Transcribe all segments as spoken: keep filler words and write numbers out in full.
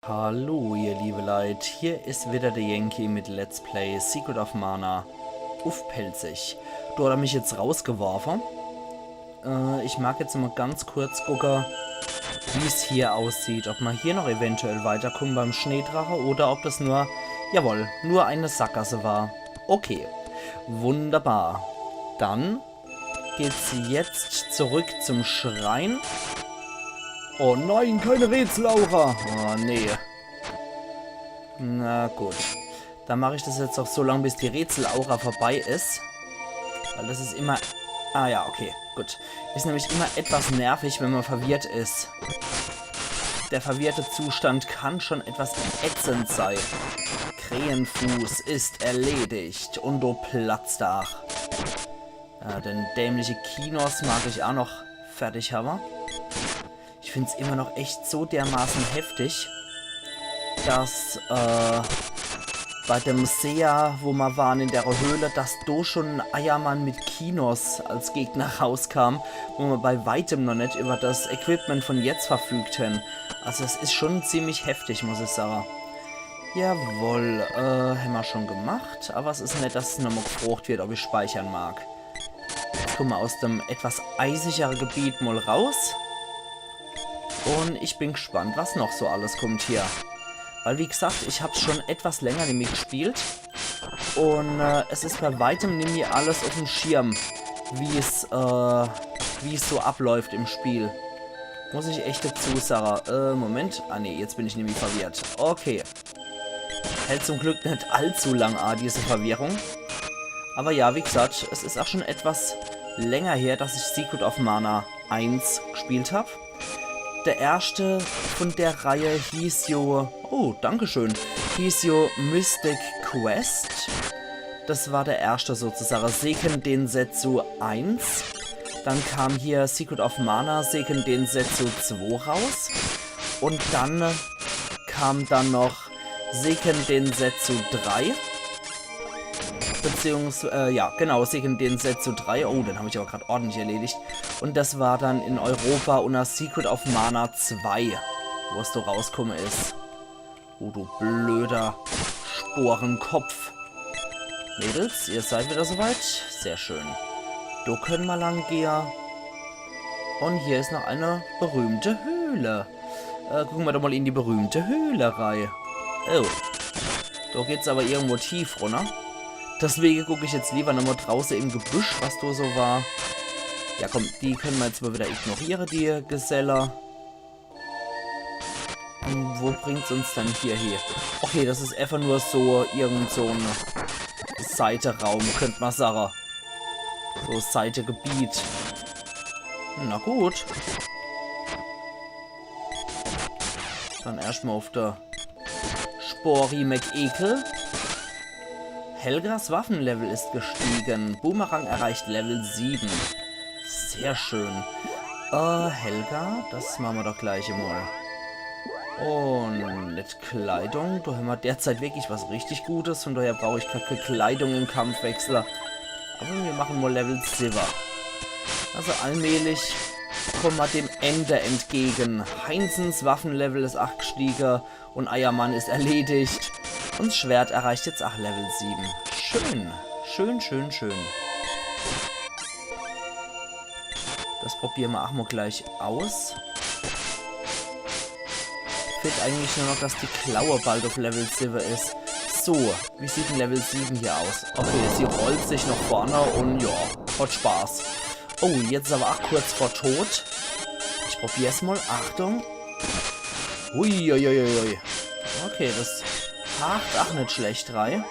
Hallo, ihr liebe Leit, hier is wieder der Yankee mit Let's Play Secret of Mana uff Pälzisch. Do hat er mich jetzt rausgeworfe. Äh, ich mag jetzt mal ganz kurz gucke, wie's hier aussieht, ob ma hier noch eventuell weiterkommen beim Schneedrache oder ob das nur, jawohl, nur eine Sackgasse war. Okay, wunderbar. Dann geht's jetzt zurück zum Schrein. Oh nein, keine Rätselaura. Oh nee. Na gut. Dann mach ich das jetzt auch so lang, bis die Rätselaura vorbei is. Weil das is immer... Ah ja, okay, gut. Is nämlich immer etwas nervig, wenn ma verwirrt is. Der verwirrte Zustand kann schon etwas ätzend sei. Krähenfuß ist erledigt und du Platztag. Ja, den dämliche Kinos mag ich auch noch fertig haben. Ich find's immer noch echt so dermaßen heftig, dass äh, bei dem Sea, wo ma waren in der Höhle, dass do schon ein Eiermann mit Kinos als Gegner rauskam, wo ma bei weitem noch net über das Equipment von jetzt verfügt hätten. Also es is schon ziemlich heftig, muss ich sagen. Jawohl, äh, hämmer schon gemacht, aber es is nett, dass nochmal gefrocht wird, ob ich speichern mag. Jetzt kommen ma aus dem etwas eisigere Gebiet mal raus. Und ich bin gespannt, was noch so alles kommt hier. Weil wie gesagt, ich hab's schon etwas länger nimmi gespielt. Und äh, es is bei weitem nimmi alles auf dem Schirm, wie's, äh, wie's so abläuft im Spiel. Muss ich echt dazu sagen. Äh, Moment. Ah nee, jetzt bin ich nimmi verwirrt. Okay. Hält zum Glück net allzu lang a, diese Verwirrung. Aber ja, wie gesagt, es is auch schon etwas länger her, dass ich Secret of Mana eins gespielt hab. Der erste von der Reihe hieß jo, oh, dankeschön, hieß jo Mystic Quest. Das war der erste sozusagen, Seiken Densetsu eins. Dann kam hier Secret of Mana, Seiken Densetsu zwei raus. Und dann kam dann noch Seiken Densetsu drei. Beziehungsweise, äh, ja, genau, Seiken Densetsu drei. Oh, den hab ich aber grad ordentlich erledigt. Und das war dann in Europa unter Secret of Mana zwei, wo es so rausgekommen is. Oh, du blöder Sporenkopf. Mädels, ihr seid wieder soweit. Sehr schön. Do können ma lang gehe. Und hier is noch eine berühmte Höhle. Äh, gucken ma doch mal in die berühmte Höhle rei. Oh. Do geht's aber irgendwo tief runner. Deswegen guck ich jetzt lieber nochmal drauße im Gebüsch, was do so war. Ja komm, die können ma jetzt mal wieder ignorieren, die Geselle. Und wo bringt's uns dann hier hin? Okay, das is einfach nur so irgend so ein Seiteraum, könnt ma sagen. So Seitegebiet. Na gut. Dann erstmal auf der Spori McEkel. Helgas Waffenlevel ist gestiegen. Boomerang erreicht Level sieben. Sehr schön. Äh, Helga, das machen wir doch gleich einmal. Und mit Kleidung, da haben wir derzeit wirklich was richtig Gutes. Von daher brauche ich keine Kleidung im Kampfwechsel. Aber wir machen mal Level sieben. Also allmählich kommen wir dem Ende entgegen. Heinzens Waffenlevel ist acht gestiegen. Und Eiermann ist erledigt. Und 's Schwert erreicht jetzt auch Level sieben. Schön. Schön, schön, schön. Das probieren wir auch mal gleich aus. Fehlt eigentlich nur noch, dass die Klaue bald auf Level sieben ist. So, wie sieht denn Level sieben hier aus? Okay, sie rollt sich nach vorne und ja, hat Spaß. Oh, jetzt ist aber auch kurz vor Tod. Ich probier's mal. Achtung. Uiuiuiui. Okay, das hakt auch nicht schlecht rei.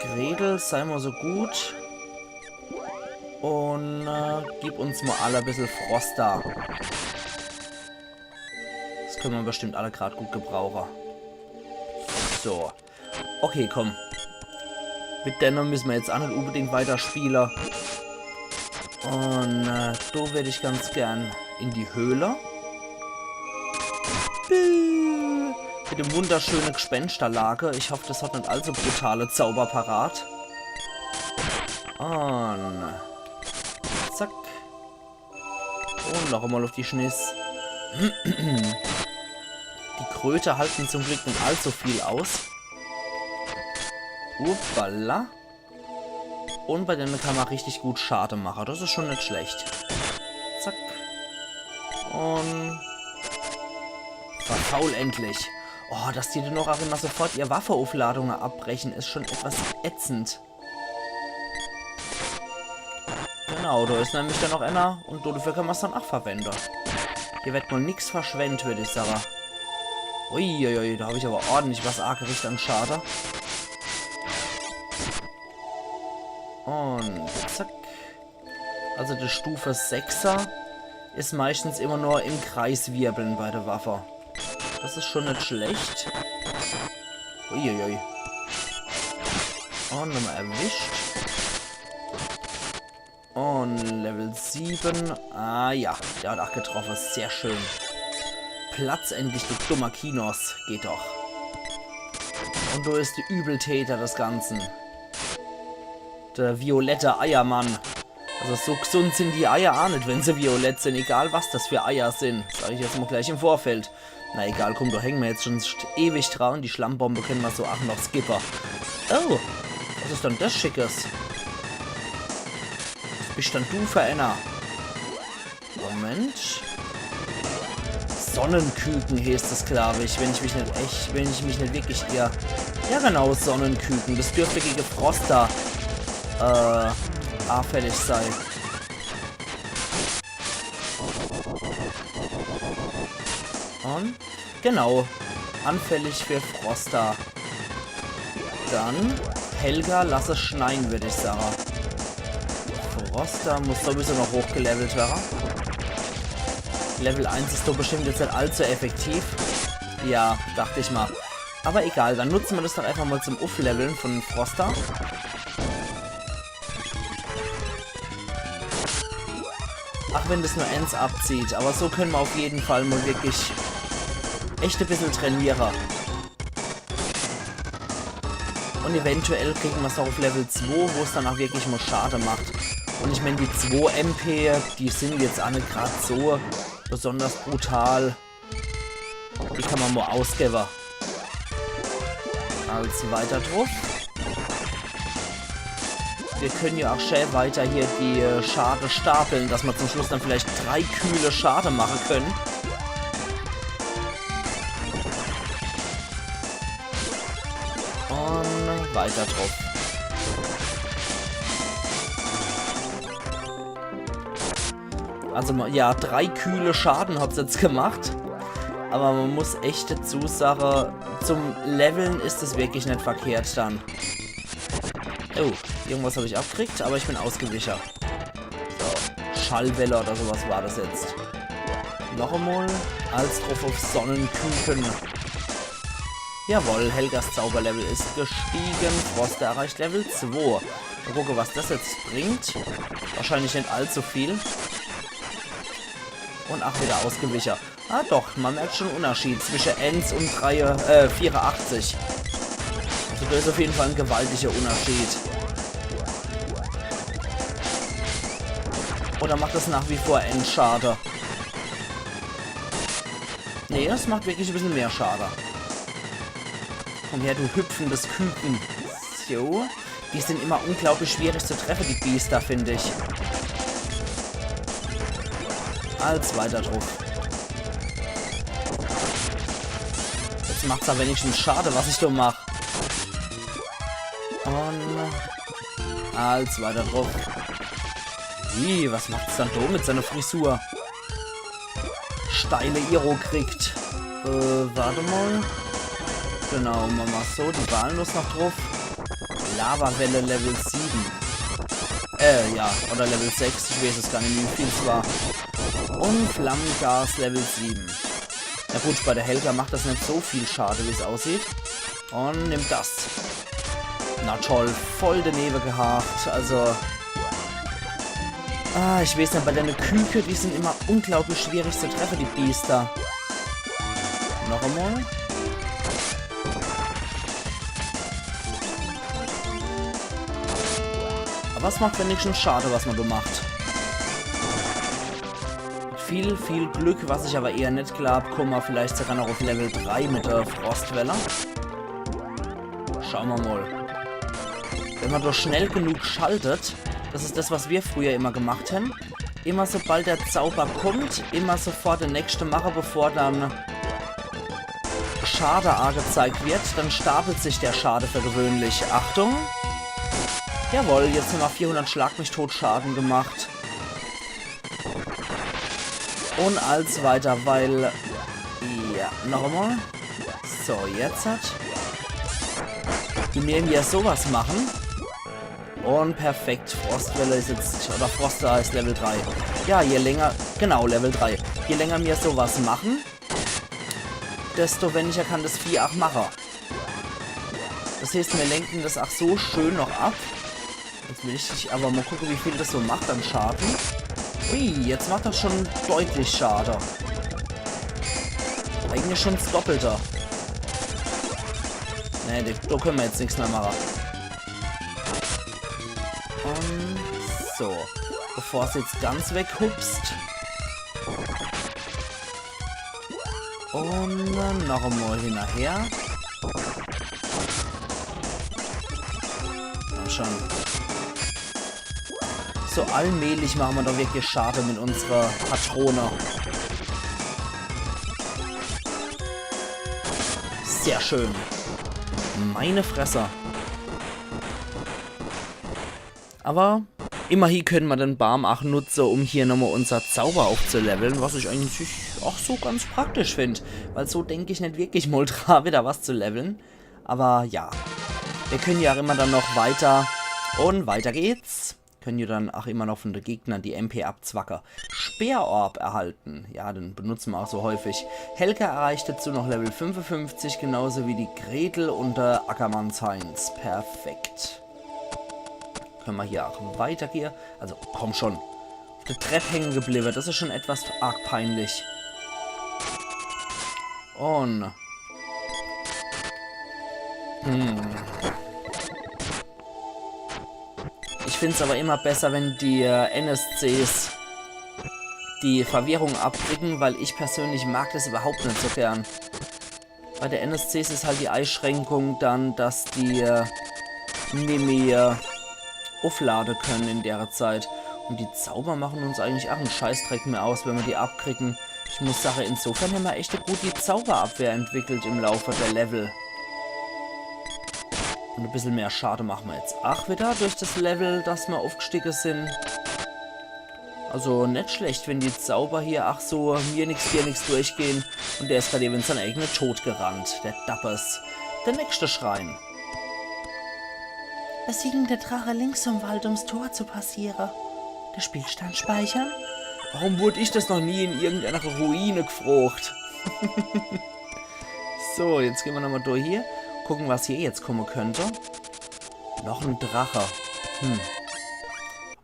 Gretel, sei mal so gut. Und äh, gib uns mal alle ein bisschen Frost da. Das können wir bestimmt alle grad gut gebrauchen. So. Okay, komm. Mit denne müssen wir jetzt auch nicht unbedingt weiterspielen. Und äh, da würde ich ganz gern in die Höhle. Bäh. Mit dem wunderschönen Gespensterlager. Ich hoffe, das hat nicht allzu brutale Zauber parat. Und zack. Und noch einmal auf die Schniss. Die Kröte halten zum Glück net allzu viel aus. Uppala. Und bei denen kann man richtig gut Schade machen. Das ist schon nicht schlecht. Zack. Und verfaul endlich. Oh, dass die dann auch immer sofort ihr Waffeaufladungen abbrechen, ist schon etwas ätzend. Genau, da ist nämlich dann noch einer und dafür kann man's dann auch verwenden. Hier wird mal nix verschwendet, würde ich sagen. Uiuiui, da habe ich aber ordentlich was angerichtet an Schade. Und zack. Also die Stufe sechser ist meistens immer nur im Kreis wirbeln bei der Waffe. Das ist schon nicht schlecht. Uiuiui. Und nochmal erwischt. Und Level sieben. Ah ja, der hat auch getroffen. Sehr schön. Platz endlich, du dummer Kinos. Geht doch. Und du bist der Übeltäter des Ganzen. Der violette Eiermann. Also so gesund sind die Eier auch nicht, wenn sie violett sind. Egal, was das für Eier sind. Sag ich jetzt mal gleich im Vorfeld. Na egal, komm, da hängen wir jetzt schon ewig dran. Die Schlammbombe können wir so auch noch skippen. Oh, was ist denn das Schickes? Was bist denn du für einer? Moment. Sonnenküken heißt es, glaube ich, wenn ich mich nicht echt, wenn ich mich nicht wirklich irre. Ja genau, Sonnenküken. Das dürfte gegen Frosta äh, anfällig sein. Und genau, anfällig für Frosta. Dann, Helga, lass es schneien, würde ich sagen. Frosta muss sowieso noch hochgelevelt werden. Level eins ist doch bestimmt jetzt nicht allzu effektiv. Ja, dachte ich mal. Aber egal, dann nutzen wir das doch einfach mal zum Aufleveln von Frosta. Auch wenn das nur eins abzieht, aber so können wir auf jeden Fall mal wirklich echt ein bisschen trainieren. Und eventuell kriegen wir's auch auf Level zwei, wo es dann auch wirklich mal Schade macht. Und ich meine, die zwei M P, die sind jetzt auch nicht grad so besonders brutal. Die kann man mal ausgeben. Als weiter drauf. Wir können ja auch schön weiter hier die äh, Schade stapeln, dass wir zum Schluss dann vielleicht drei kühle Schade machen können. Und weiter drauf. Also ma- ja, drei kühle Schaden hat's jetzt gemacht. Aber man muss echt dazu sagen, zum Leveln ist es wirklich nicht verkehrt dann. Oh, irgendwas habe ich abgekriegt, aber ich bin ausgewichen. So, Schallwelle oder sowas war das jetzt. Noch einmal. Als drauf auf Sonnenküken. Jawohl, Helgas Zauberlevel ist gestiegen. Frosta erreicht Level zwei. Mal gucken, was das jetzt bringt. Wahrscheinlich nicht allzu viel. Und ach, wieder ausgewichen. Ah doch, man merkt schon einen Unterschied zwischen eins und drei, äh, vierundachtzig. Also da ist auf jeden Fall ein gewaltiger Unterschied. Oder macht das nach wie vor einen Schade? Nee, das macht wirklich ein bisschen mehr Schade. Komm her, du hüpfendes Küken. So. Die sind immer unglaublich schwierig zu treffen, die Biester, finde ich. Als weiter drauf. Jetzt macht's aber wenigstens Schade, was ich da mach. Und als weiter drauf. Wie, was macht's dann da mit seiner Frisur? Steile Iro kriegt. Äh, warte mal. Genau, mach mal so, die Walnuss noch drauf. Lawawelle Level sieben. Äh, ja, oder Level sechs, ich weiß es gar nicht, wie viel es war. Und Flammengas Level sieben. Na gut, bei der Helga macht das nicht so viel Schade, wie es aussieht. Und nimmt das. Na toll, voll daneben gehabt. Also. Ah, ich weiß nicht, bei den Küken, die sind immer unglaublich schwierig zu treffen, die Biester. Noch einmal. Aber es macht wenigstens Schade, was man da macht. Mit viel, viel Glück, was ich aber eher net glaub, komme mer vielleicht sogar noch auf Level drei mit der Frostwelle. Schaue mer mal. Wenn mer doch schnell genug schaltet, das is das, was wir früher immer gemacht hän. Immer sobald der Zauber kommt, immer sofort den nächste mache, bevor dann Schade angezeigt wird, dann stapelt sich der Schade für gewöhnlich. Achtung! Jawohl, jetzt hän mer vierhundert Schlag mich tot Schaden gemacht. Und als weiter, weil... Ja, noch einmal. So, jetzt hat... Die mir hier sowas machen. Und perfekt, Frostwelle is jetzt... Oder Froster is Level drei. Ja, je länger... Genau, Level drei. Je länger mir sowas machen, desto weniger kann das Vieh auch mache. Das heißt, mir lenken das auch so schön noch ab. Jetzt will ich aber mal gucke, wie viel das so macht an Schaden. Ui, jetzt macht das schon deutlich Schade. Eigentlich schon das Doppelte. Nee, da, da können wir jetzt nichts mehr machen. Und so. Bevor es jetzt ganz weghupst. Und dann noch einmal hinterher. Komm schon. So allmählich machen wir doch wirklich Schade mit unserer Patrone. Sehr schön. Meine Fresse. Aber immerhin können wir den Baum auch nutzen, um hier nochmal unser Zauber aufzuleveln, was ich eigentlich auch so ganz praktisch find, weil so denk ich nicht wirklich mal dran, wieder was zu leveln. Aber ja, wir können ja auch immer dann noch weiter und weiter geht's. Können ja dann auch immer noch von den Gegnern die M P abzwacke. Speerorb erhalten. Ja, den benutzen wir auch so häufig. Helga erreicht dazu noch Level fünfundfünfzig, genauso wie die Gretel und der Ackermanns Heinz. Perfekt. Können wir hier auch weitergehen? Also, komm schon. Auf der Treppe hängen geblieben. Das ist schon etwas arg peinlich. Und... Hm. Ich find's aber immer besser, wenn die äh, N S Cs die Verwirrung abkriegen, weil ich persönlich mag das überhaupt nicht so gern. Bei der N S Cs ist halt die Einschränkung dann, dass die äh, nimmi äh, auflade können in der Zeit. Und die Zauber machen uns eigentlich auch einen Scheißdreck mehr aus, wenn wir die abkriegen. Ich muss sagen, insofern haben wir echt eine gute Zauberabwehr entwickelt im Laufe der Level. Und ein bisschen mehr Schade machen wir jetzt auch wieder durch das Level, dass wir aufgestiegen sind. Also nicht schlecht, wenn die Zauber hier ach so mir nix, dir nix durchgehen. Und der ist gerade eben in seinen eigenen Tod gerannt, der Dappes. Der nächste Schrein. Der siegende Drache links vom Wald, ums Tor zu passieren. Der Spielstand speichern? Warum wurde ich das noch nie in irgendeiner Ruine gefragt? So, jetzt gehen wir nochmal durch hier. Gucken, was hier jetzt kommen könnte. Noch ein Drache. Hm.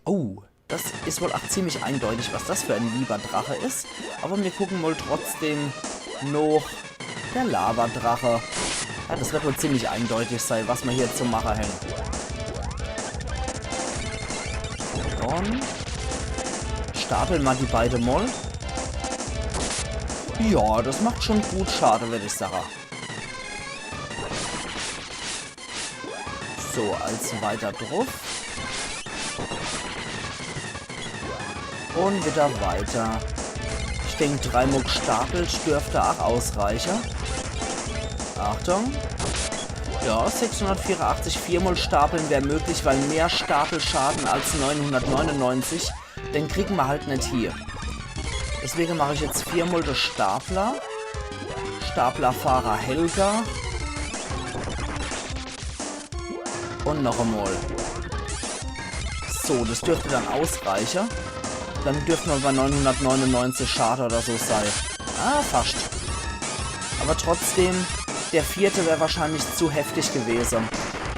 Oh, das ist wohl auch ziemlich eindeutig, was das für ein lieber Drache ist. Aber wir gucken mal trotzdem noch der Lavadrache. Ja, das wird wohl ziemlich eindeutig sein, was wir hier zu machen haben. Und stapeln wir die beide mal. Ja, das macht schon gut Schade, würde ich sagen. So, als weiter drauf. Und wieder weiter. Ich denk, dreimal gestapelt dürfte auch ausreichen. Achtung. Ja, sechshundertvierundachtzig, viermal stapeln wäre möglich, weil mehr Stapelschaden als neunhundertneunundneunzig, den kriegen wir halt nicht hier. Deswegen mache ich jetzt viermal den Stapler. Staplerfahrer Helga. Und noch einmal. So, das dürfte dann ausreichen. Dann dürften wir bei neunhundertneunundneunzig Schade oder so sein. Ah, fast. Aber trotzdem, der vierte wäre wahrscheinlich zu heftig gewesen.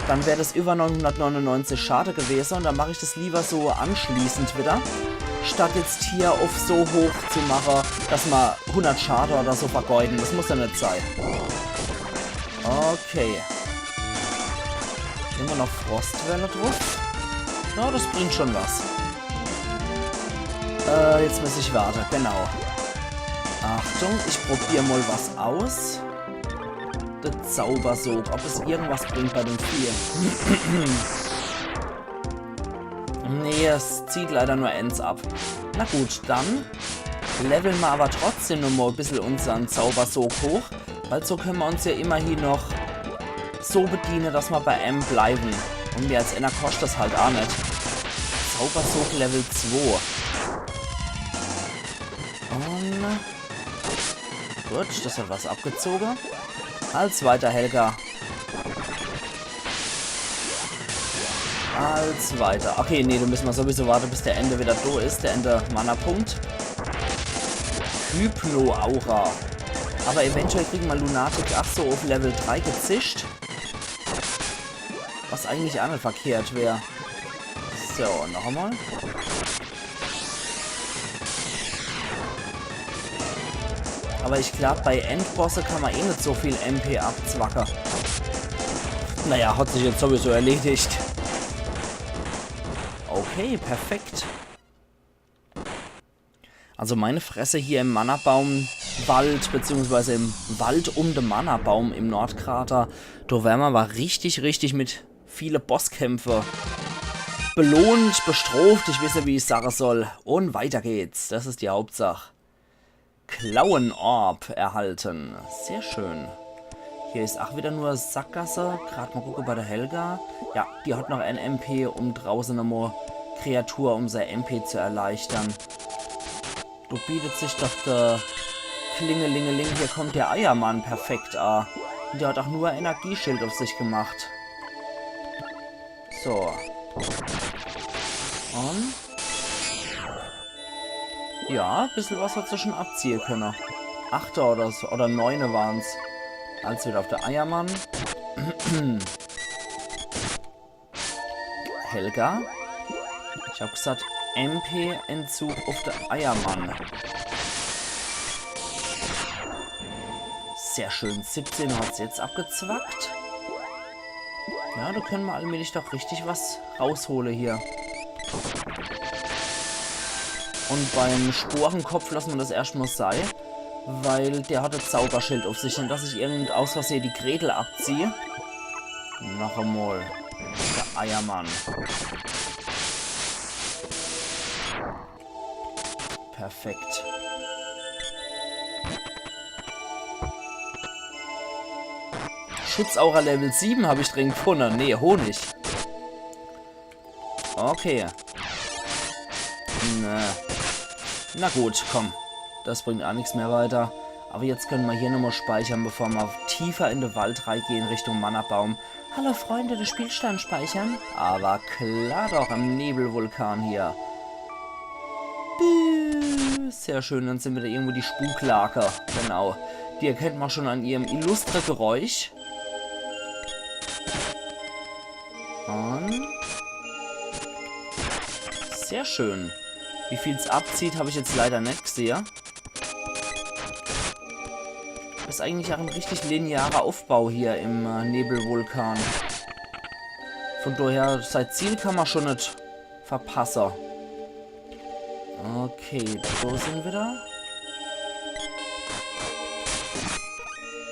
Dann wäre das über neunhundertneunundneunzig Schade gewesen und dann mache ich das lieber so anschließend wieder, statt jetzt hier auf so hoch zu machen, dass wir hundert Schade oder so vergeuden. Das muss ja nicht sein. Okay. Immer noch Frostwelle drauf. Ja, das bringt schon was. Äh, jetzt muss ich warte, genau. Achtung, ich probier mal was aus. De Zaubersog, ob es irgendwas bringt bei dem Vieh. Nee, es zieht leider nur ens ab. Na gut, dann leveln mer aber trotzdem noch mal e bissel unsern Zaubersog hoch, weil so können mer uns ja immerhin noch so bediene, dass mer bei em bleiwen. Und mehr als enner koscht das halt aa net. Zaubersog Level zwei. Und gut, das hat was abgezoge. Als weiter, Helga. Als weiter. Okay, nee, do müssen mer sowieso warte, bis der Ende wieder do is. Der Ende Mana-Punkt. Hypno-Aura. Aber eventuell kriegen mer Lunatic ach so auf Level drei gezischt. Was eigentlich aa net verkehrt wär. So, noch einmal. Aber ich glaub, bei Endbosse kann mer eh net so viel M P abzwacke. Naja, hat sich jetzt sowieso erledigt. Okay, perfekt. Also meine Fresse, hier im Mana-Baum-Wald, beziehungsweise im Wald um de Mana-Baum im Nordkrater, do wern mer aber richtig, richtig mit viele Bosskämpfe belohnt, bestroft, ich weiß net, wie ich sage soll. Und weiter geht's, das is die Hauptsach. Klauenorb erhalten. Sehr schön. Hier is ach wieder nur Sackgasse. Grad mal gucke bei der Helga. Ja, die hat noch en M P, um drauße nochmal Kreatur, um sei M P zu erleichtern. Do bietet sich doch der Klingelingeling, hier kommt der Eiermann perfekt a. Und der hat ach nur Energieschild auf sich gemacht. So. Und ja, bissel was hat se schon abziehe könne. Achter oder so, oder Neune waren's. Als wieder auf der Eiermann. Helga? Ich hab gesagt, M P-Entzug auf der Eiermann. Sehr schön, siebzehn hat's jetzt abgezwackt. Ja, do können mer allmählich doch richtig was raushole hier. Und beim Sporenkopf lassen mer das erscht mal sei, weil der hat e Zauberschild auf sich. Net, dass ich irgend aus Versehe die Gretel abziehe. Noch einmal. Der Eiermann. Perfekt. Schutzaura Level sieben hab ich drin gefunne. Nee, Honig. Okay. Na. Na gut, komm. Das bringt aa nix mehr weiter. Aber jetzt können mer hier nochmal speichern, bevor mer tiefer in de Wald reigehen, Richtung Mana-Baum. Hallo Freunde, de Spielstand speichern? Aber klar doch, im Nebelvulkan hier. Bü, sehr schön, dann sind wieder irgendwo die Spuklake. Genau. Die erkennt mer schon an ihrem illustre Geräusch. Und sehr schön. Wie viel's abzieht, hab ich jetzt leider net gesehe. Is eigentlich aa en richtig linearer Aufbau hier im, äh, Nebelvulkan. Von daher, sei Ziel kann mer schon net verpasse. Okay, do sind mer wieder.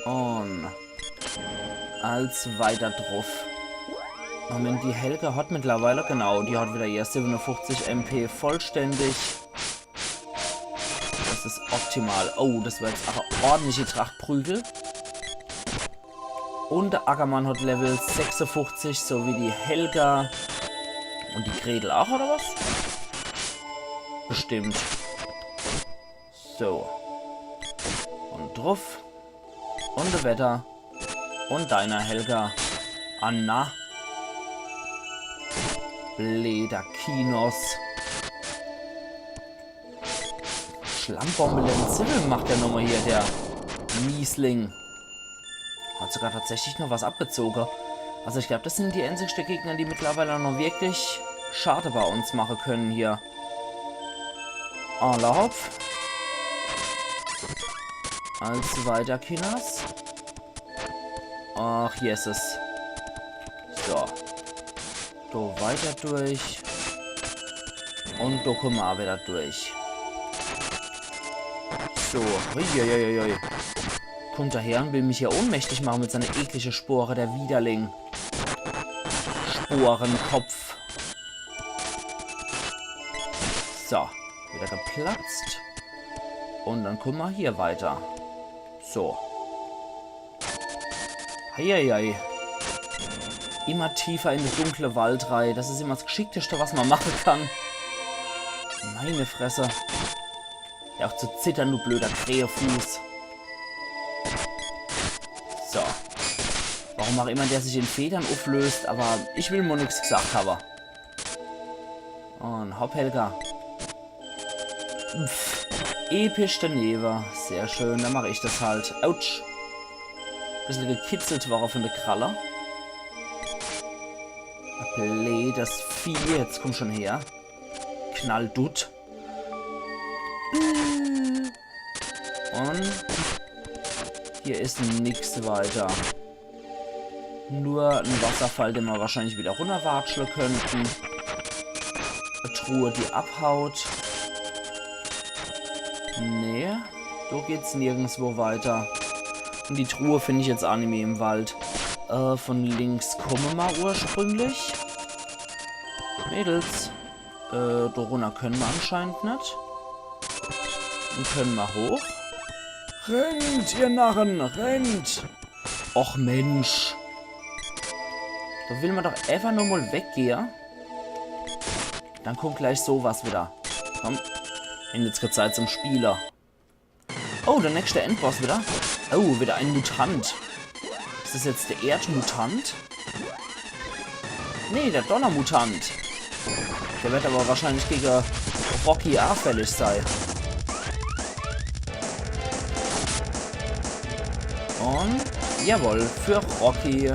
Und als weiter druff. Moment, die Helga hat mittlerweile, genau, die hat wieder ihr siebenundfünfzig M P vollständig. Das is optimal. Oh, das war jetzt aber ordentliche Tracht Prügel. Und der Ackermann hat Level sechsundfünfzig, so wie die Helga. Und die Gretel auch, oder was? Bestimmt. So. Und druff. Und weiter. Und deiner, Helga. Anna. Blöder Kinos. Schlammbombe Level sieben macht der nochmal hier, der Miesling. Hat sogar tatsächlich noch was abgezogen. Also ich glaub, das sind die einzigste Gegner, die mittlerweile noch wirklich Schade bei uns machen können hier. Alla hopp. Als weiter, Kinners. Ach, Jesus. So. Do weiter durch. Und do kommen wir auch wieder durch. So, uiuiuiui. Kommt daher und will mich hier ohnmächtig machen mit seiner eklige Spore, der Widerling. Sporenkopf. So, wieder geplatzt. Und dann kommen wir hier weiter. So. Eieiei. Immer tiefer in de dunkle Wald rei. Das is immer das Geschickteste, was man machen kann. Meine Fresse. Ja, auch zu zittern, du blöder Krähefuß. So. Warum auch immer der sich in Federn auflöst, aber ich will mo nix gesagt haben. Und hopp, Helga. Pff, episch daneben. Sehr schön, dann mach ich das halt. Autsch. Bissel gekitzelt war er von der Kralle. Bleedes Vieh, jetzt komm schon her. Knalldutt. Und hier is nix weiter. Nur en Wasserfall, den wir wahrscheinlich wieder runnerwatschle könnten. E Truhe, die abhaut. Nee, do geht's nirgendswo weiter. Und die Truhe find ich jetzt aa nimmi im Wald. Äh, von links komme ma ursprünglich. Mädels. Äh, do runner können ma anscheinend net. Und können ma hoch. Rennt, ihr Narren, rennt! Och Mensch. Do will ma doch einfach nur mol weggehe. Dann kommt gleich sowas wieder. Komm. Enn jetzt kä Zeit zum Spiele. Oh, der nächste Endboss wieder. Oh, wieder ein Mutant. Is das jetzt der Erdmutant? Nee, der Donnermutant. Der wird aber wahrscheinlich gegen Rocky aa fällig sei. Und jawohl, für Rocky.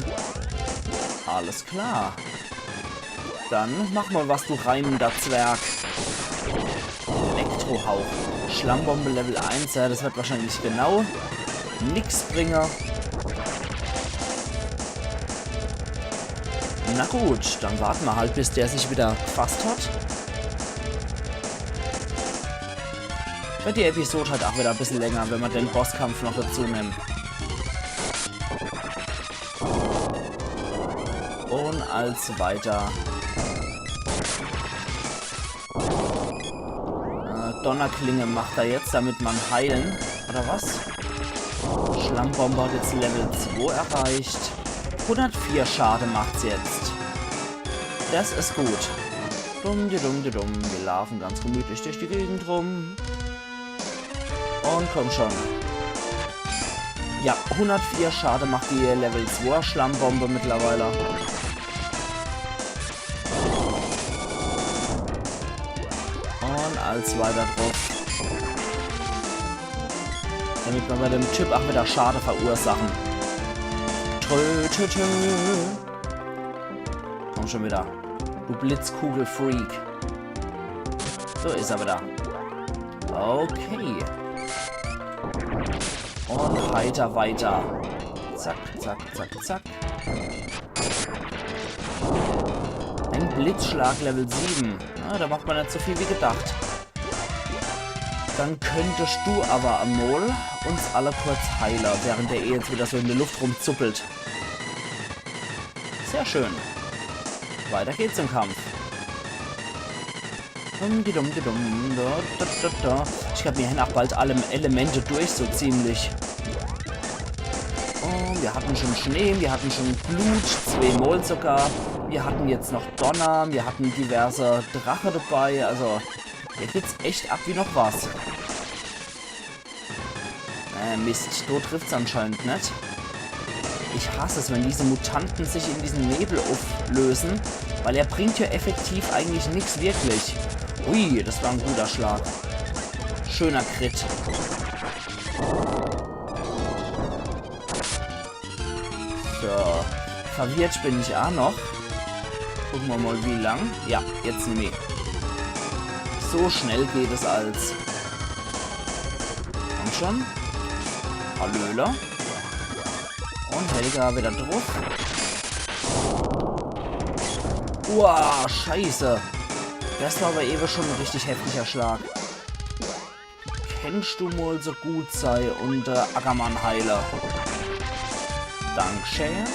Alles klar. Dann mach mal was, du reimender Zwerg. Elektrohauch. Schlammbombe Level eins, ja, das wird wahrscheinlich genau nix bringe. Na gut, dann warte ma halt, bis der sich wieder gefasst hat. Wird die Episode halt auch wieder e bissel länger, wenn ma den Bosskampf noch dazu nimmt. Und als weiter. Äh, Donnerklinge macht er jetzt, damit man heilen. Oder was? Schlammbombe hat jetzt Level zwei erreicht. Hundertvier Schade macht's jetzt. Das is gut. Dumm, di dumm, di dumm. Wir laufen ganz gemütlich durch die Gegend rum. Und komm schon. Ja, hundertvier Schade macht die Level zwei Schlammbombe mittlerweile. Und als weiter drauf. Damit ma bei dem Typ auch wieder Schade verursachen. Trö, tö, tö. Komm schon wieder. Du Blitzkugel-Freak. So is er wieder. Okay. Und heiter weiter. Zack, zack, zack, zack. Ein Blitzschlag Level sieben. Na, da macht ma net so viel wie gedacht. Dann könntest du aber emol uns alle kurz heile, während der eh jetzt wieder so in der Luft rumzuppelt. Sehr schön. Weiter geht's im Kampf. Dum, di dum, di dum, da, da, da, da. Ich glaub, mir hän auch bald alle Elemente durch, so ziemlich. Oh, wir hatten schon Schnee, wir hatten schon Glut, zweimol sogar. Wir hatten jetzt noch Donner, wir hatten diverse Drache dabei, also hier geht's echt ab wie noch was. Äh, Mist, do trifft's anscheinend net. Ich hass es, wenn diese Mutanten sich in diesem Nebel auflösen, weil er bringt ja effektiv eigentlich nix wirklich. Ui, das war ein guter Schlag. Schöner Crit. So. Verwirrt bin ich auch noch. Gucken wir mal, wie lang. Ja, jetzt nimmi. So schnell geht es als. Komm schon. Hallöle. Und Helga wieder drauf. Uah, scheiße. Das war aber eben schon ein richtig heftiger Schlag. Kennst du mol so gut sei und, äh, Ackermann heile? Dankeschön.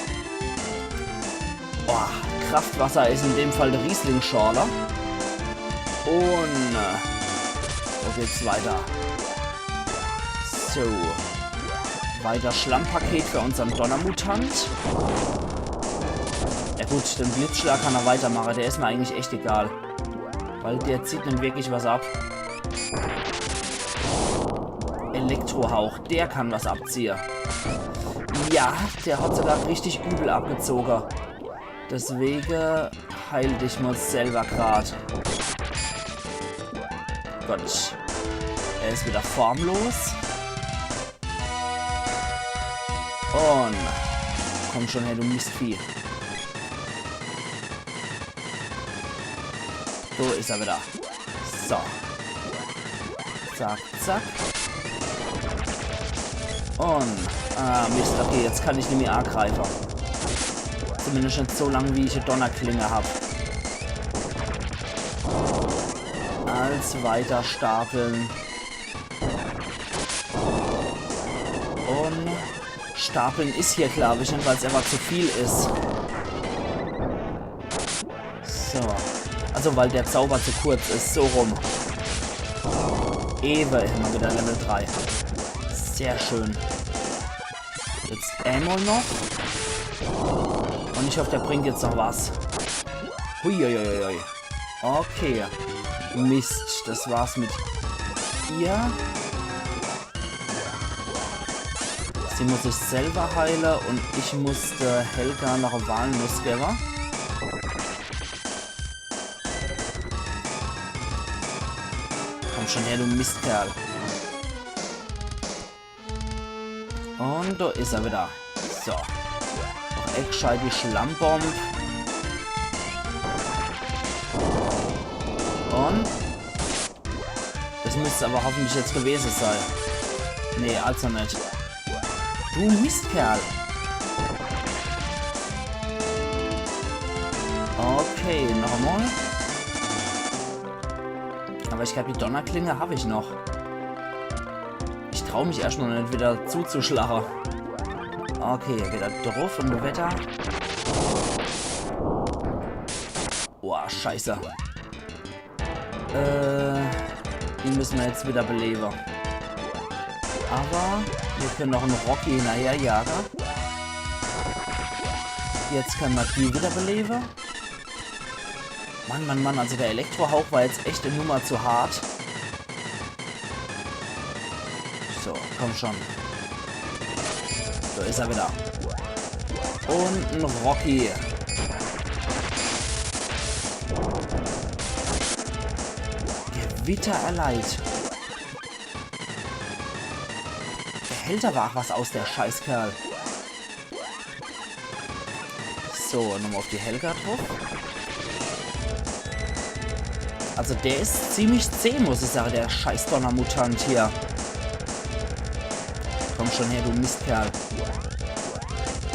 Boah, Kraftwasser is in dem Fall de Rieslingschorle. Und, äh, so geht's weiter. So. Weiter Schlammpaket für unsern Donnermutant. Ja gut, den Blitzschlag kann er weitermache, der is mir eigentlich echt egal. Weil der zieht net wirklich was ab. Elektrohauch, der kann was abziehe. Ja, der hat sogar richtig übel abgezoge. Deswege heil dich mol selber grad. Gott. Er is wieder formlos. Und komm schon her, du Mistvieh. Do is er wieder. So. Zack, zack. Und, ah, Mist, okay, jetzt kann ich nimmi angreife. Zumindest net so lang, wie ich e Donnerklinge hab. Als weiter stapeln. Und stapeln is hier, glaub ich, net, weil's einfach zu viel is. So. Also, weil der Zauber zu kurz is. So rum. Ewe, immer wieder Level drei. Sehr schön. Jetzt einmal noch. Und ich hoff, der bringt jetzt noch was. Huiuiuiui. Okay. Mist, das war's mit ihr. Sie muss sich selber heile und ich muss de Helga noch e Walnuss gewwe. Komm schon her, du Mistkerl. Und do is er wieder. So. Noch Eckschei, die Schlammbomb. Und das müsst's aber hoffentlich jetzt gewese sei. Nee, also net. Du Mistkerl. Okay, noch einmal. Aber ich glaub, die Donnerklinge hab ich noch. Ich trau mich erscht noch net wieder zuzuschlache. Okay, wieder druff und weiter. Boah, scheiße. Äh, die müssen wir jetzt wieder belebe. Aber wir können noch en Rocky hinterherjage. Jetzt können wir die wieder belebe. Mann, Mann, Mann, also der Elektrohauch war jetzt echt e Nummer zu hart. So, komm schon. Do is er wieder. Und en Rocky. Gewitter erleid. Der hält aber auch was aus, der Scheißkerl. So, nochmal auf die Helga druff. Also der is ziemlich zäh, muss ich sagen, der scheiß Donnermutant hier. Komm schon her, du Mistkerl.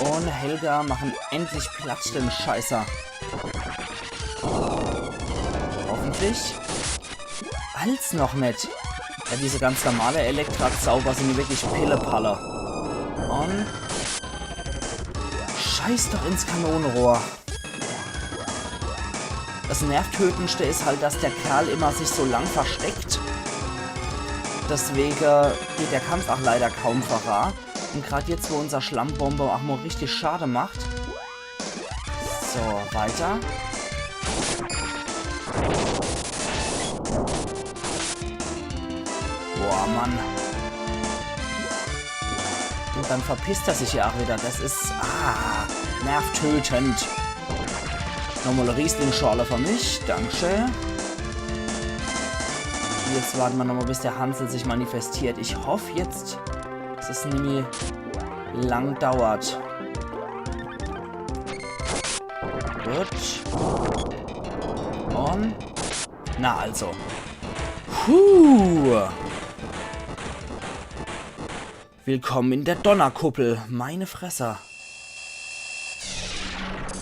Und Helga, mach en endlich platt, den Scheißer. Hoffentlich. Als noch net. Ja, diese ganz normale Elektra-Zauber sind wirklich Pillepalle. Und scheiß doch ins Kanonenrohr. Das Nervtötendste is halt, dass der Kerl immer sich so lang versteckt. Deswege geht der Kampf auch leider kaum voran. Und grad jetzt, wo unser Schlammbombe auch mal richtig Schade macht. So, weiter. Boah, Mann. Und dann verpisst er sich ja auch wieder. Das is, ah, nervtötend. Nochmal e Rieslingschorle für mich. Dankeschön. Jetzt warten wir nochmal, bis der Hansel sich manifestiert. Ich hoff jetzt, dass es nimmi lang dauert. Gut. Und. Na also. Puh. Willkommen in der Donnerkuppel. Meine Fresse.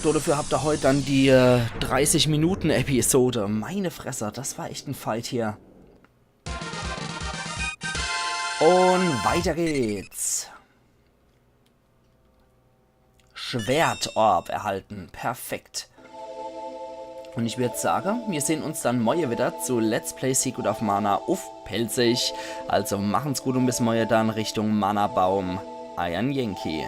So, dafür habt ihr heut dann die äh, dreißig Minuten Episode. Meine Fresse, das war echt en Fight hier. Und weiter geht's. Schwertorb erhalten. Perfekt. Und ich würd sagen, wir sehen uns dann morje wieder zu Let's Play Secret of Mana uff Pälzisch. Also machen's gut und bis morje dann, Richtung Mana-Baum. Eier Yankee.